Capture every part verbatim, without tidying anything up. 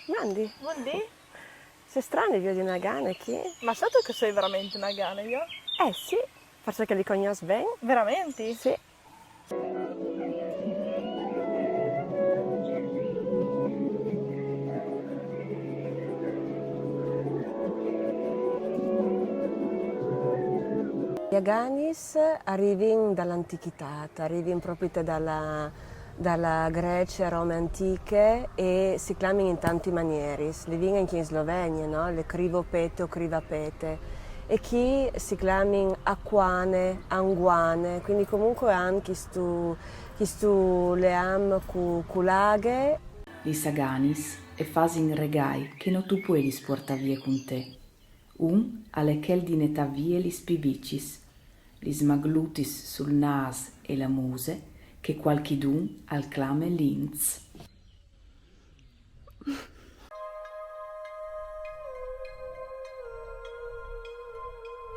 Mandi. Bundì. Xe strano, i viodi na gane chi. Ma satu che soi veramente na gane, jo? Eh sì, forse che li cognòs ben. Veramente? Sì. I aganis a rivin da l'antichità, a rivin propite da la, da la Grece, Rome antiche, e si clamin in tanti manieris. Li vin anche in Slovenie, no? Le crivopete o crivapete. E chi si clamin aquane, anguane, quindi comunque a àn chistu, chistu leam cu, cu l'aghe. Lis aganis e fasin regai che no tu puedis puartâ vie cun te. Un al è chel di netâ vie lis pibicis, lis maglutis sul nâs e la muse, che cualchidun al clame linz.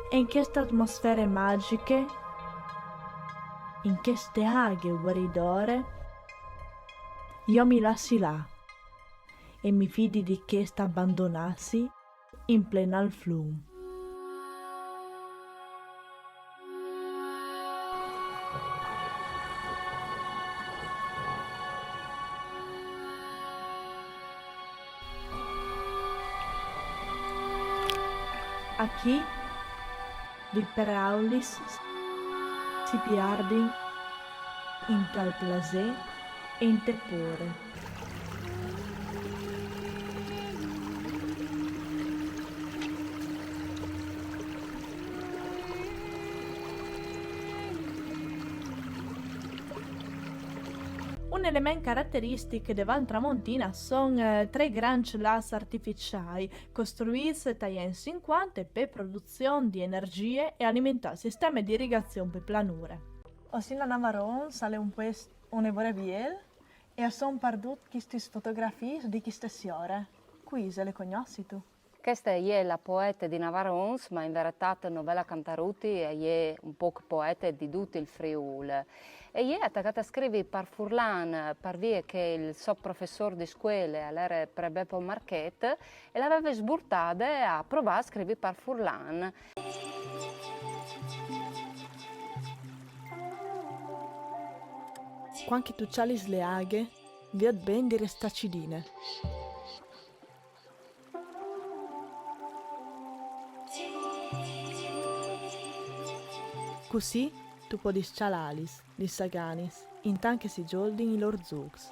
E in cheste atmosfere magiche, in cheste aghe guaridore, jo mi lassi lâ e mi fidi di chest abandonâsi in plen al flum. Achì li peraulis si pierdin intal plasê e inte pôre. Un element carateristic de Val Tramontina son, eh, trê grancj lâcs artificiâi, costruîts tai agns sincuante pe produzion di energjie e alimentâ sisteme di irigazion pe planure. O sin a Navarons, al è un puest une vore biel, e a son pardut chistis fotografiis di chiste siore. Cui ise, le cognossistu? Cheste e je la poete di Navarons, ma in veretât no ve la cantaruti, e je un pôc poete di dut il Friûl. E je e à tacât a scrivi par furlan, par vie che il so professôr di scuele al ere pre Bepo Marchet, e le veve sburtade a provâ a scrivi par furlan. Cuant che tu cjalis le aghe, viôt ben di restâ cidine. Cussì tu puedis cjalâlis, lis aganis, intant che si zoldin i lôr zûcs.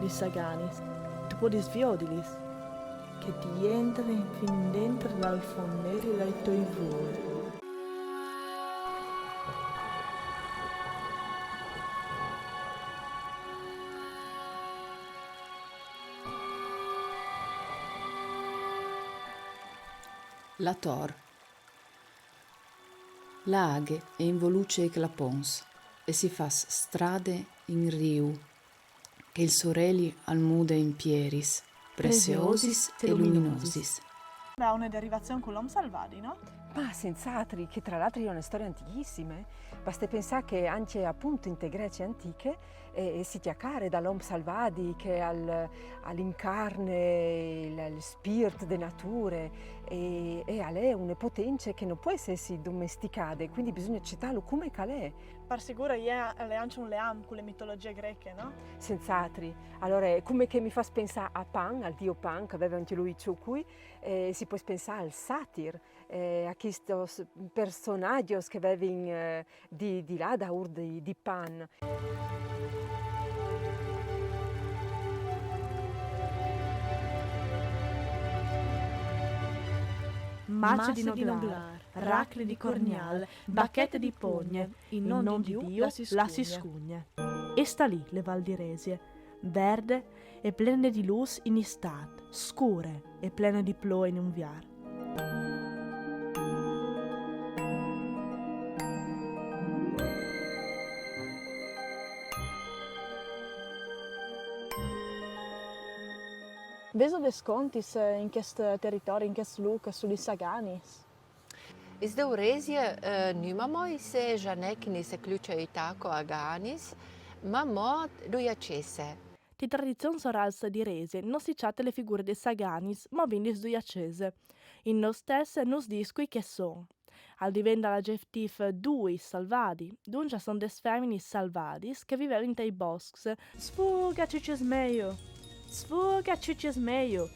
Lis aganis, tu puedis viodilis, che ti jentrin fin dentri dal fon neri dai toi vûr. La tor. La aghe e involuce i clapons e si fâs strade in riu, che il soreli al mude in pieris, preseosis e luminosis. Da une derivazion cul om salvadi, no? Ma senz'altri, che tra l'altri è una storia antichissima, eh. Basta pensare che anche appunto in te Grecie antiche eh, si chiacchiere dall'om salvadi che al, al incarne il, il spirit de nature e, e al è une potence che non può essersi domesticate, quindi bisogna accettarlo come che l'è. Par sicuro, e je, al è anche un leam con le mitologie greche, no? Senz'altri. Allora, come che mi fa pensare a Pan, al dio Pan, che aveva anche lui ciucui, eh, si può pensare al satir, eh, a questi personaggi che avevano eh, di, di là da ur di, di Pan. Mace di noglâr, racle di cornial, bachete di pogne, in non di Diu la si scugne. E sta lì le Val di Resie, verde e plene di lûs in istât, scure e plene di ploie in unviar. Vêso des contis in chest teritori, in chest lûc, su lis aganis? Is deu Resie, eh, numamò ise Janecchinis e Clucia Itaco a Ganis, ma mo dui a Cese. Ti tradizions orals di Resie no si ciate le figure des Saganis, ma bin des dui a Cese. In nos test nus dis cui che son. Al diventa l'aggettif dui, salvadi, dunque a son des feminis salvadis che vivevin tai boscs. Sfuga, ciucius meiu! Sfuga, ciucius meiu!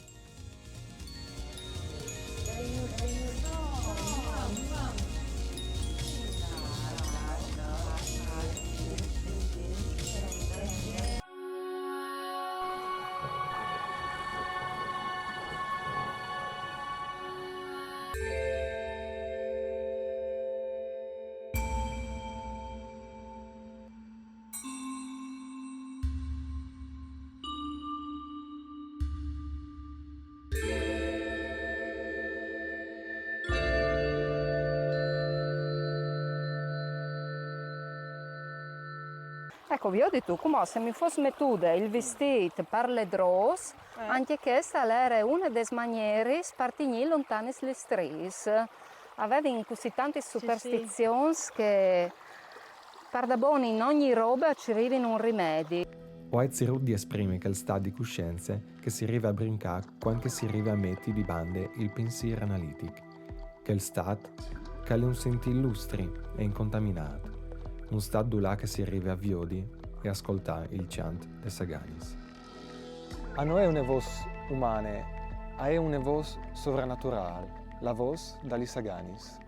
Eco, viodi tu, cumò se mi fos metude il vistît par le drôs, ancje cheste a jere une des manieris par tignî lontanis lis striis. A vevin cussì tantis superstizions che pardabon in ogni robe a cirivin un rimedi. O ai cirût di esprimi chel stât di cussience che si rive a brincâ cuant che si rive a meti di bande il pinsîr analitic. Chel stât che al è un sintî lustri e incontaminât, un stât dulà che si rive a viodi e a scoltâ il cjant des Saganis. A no je une vôs umane, a je une vôs sovranaturâl, la vôs da lis Saganis.